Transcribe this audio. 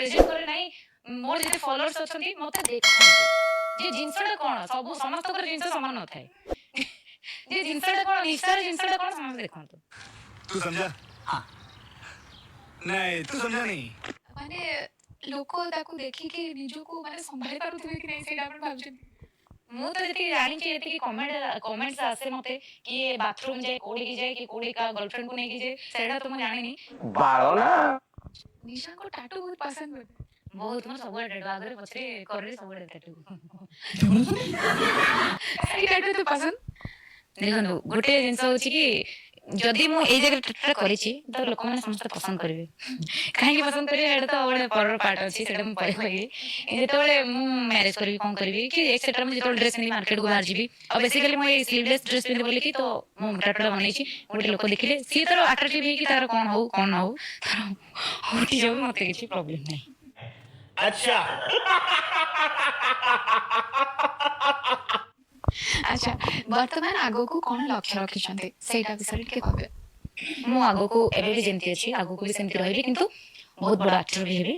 Present କରେ ନାହିଁ। ମୋର ଯେତେ ଫଲୋଅର୍ସ ଅଛନ୍ତି, ମତେ ଦେଖନ୍ତୁ ଯେ ଜିନିଷଟା କଣ। ସବୁ ସମସ୍ତଙ୍କର ଜିନିଷ ସମାନ ନଥାଏ। ଯେ ଜିନିଷଟା କଣ, ନିଶାର ଜିନିଷଟା କଣ, ସମସ୍ତେ ଦେଖନ୍ତୁ। तू समझा? हाँ, नहीं, तू समझा नहीं। ମାନେ ଲୋକ ତାକୁ ଦେଖିକି ନିଜକୁ ମାନେ ସମ୍ଭାଳି ପାରୁଥିବେ କି ନାହିଁ, ସେଇଟା ଆପଣ ଭାବୁଛନ୍ତି? ମୁଁ ତ ଯେତିକି ଜାଣିଛି, ଯେତିକି କମେଣ୍ଟସ ଆସେ ମତେ, କିଏ ବାଥରୁମ ଯାଏ, କୋଉଠିକି ଯାଏ, କି କୋଉଠି କାହା ଗର୍ଲଫ୍ରେଣ୍ଡ କୁ ନେଇକି ଯାଏ, ସେଇଟା ତ ମୁଁ ଜାଣିନି। ନିଶାଙ୍କୁ ଟାଟୁ ବହୁତ ପସନ୍ଦ ବୋଧେ? ବହୁତ। ମୋର ସବୁଆଡେ ଟାଟୁ, ଆଗରେ, ପଛରେ, କରରେ, ସବୁଆଡେ ଟାଟୁ। ସେଇ ଟାଟୁ ତ ପସନ୍ଦ? ଦେଖନ୍ତୁ, ଗୋଟେ ଜିନିଷ ହଉଛି କି ଯଦି ମୁଁ ଏଇ ଜାଗାରେ ଟାଟୁଟା କରିଛି ତ ଲୋକମାନେ ସମସ୍ତେ ପସନ୍ଦ କରିବେ। କାହିଁକି ପସନ୍ଦ କରିବେ, ସେଇଟା ତ ଗୋଟେ ପରର ପାର୍ଟ ଅଛି, ସେଇଟା ମୁଁ ପରେ କହିବି। ଯେତେବେଳେ ମୁଁ ମ୍ୟାରେଜ କରିବି, କଣ କରିବି କି ଏକ୍ସେଟ୍ରା, ମୁଁ ଯେତେବେଳେ ଡ୍ରେସ୍ ପିନ୍ଧି ମାର୍କେଟକୁ ବାହାରି ଯିବି, ଆଉ ବେସିକାଲି ମୁଁ ଏଇ ସ୍ଲିଭଲେସ୍ ଡ୍ରେସ୍ ପିନ୍ଧି ବୋଲିକି ତ ମୁଁ ଟାଟୁଟା ବନେଇଛି। ଗୋଟେ ଲୋକ ଦେଖିଲେ ସିଏ ତାର ଆଟ୍ରାକ୍ଟିଭ ହେଇକି ତାର କଣ ହଉ, କଣ ନ ହଉ, ତାର ଉଠିଯାଉ, ମତେ କିଛି ପ୍ରୋବ୍ଲେମ ନାହିଁ। अच्छा। ଆଚ୍ଛା, ବର୍ତ୍ତମାନ ଆଗକୁ କଣ ଲକ୍ଷ୍ୟ ରଖିଛନ୍ତି, ସେଇଟା ବିଷୟରେ ଟିକେ କହିବେ? ମୁଁ ଆଗକୁ ଏବେ ବି ଯେମିତି ଅଛି, ଆଗକୁ ବି ସେମିତି ରହିବି, କିନ୍ତୁ ବହୁତ ବଡ ଆକ୍ଟର ବି ହେବି।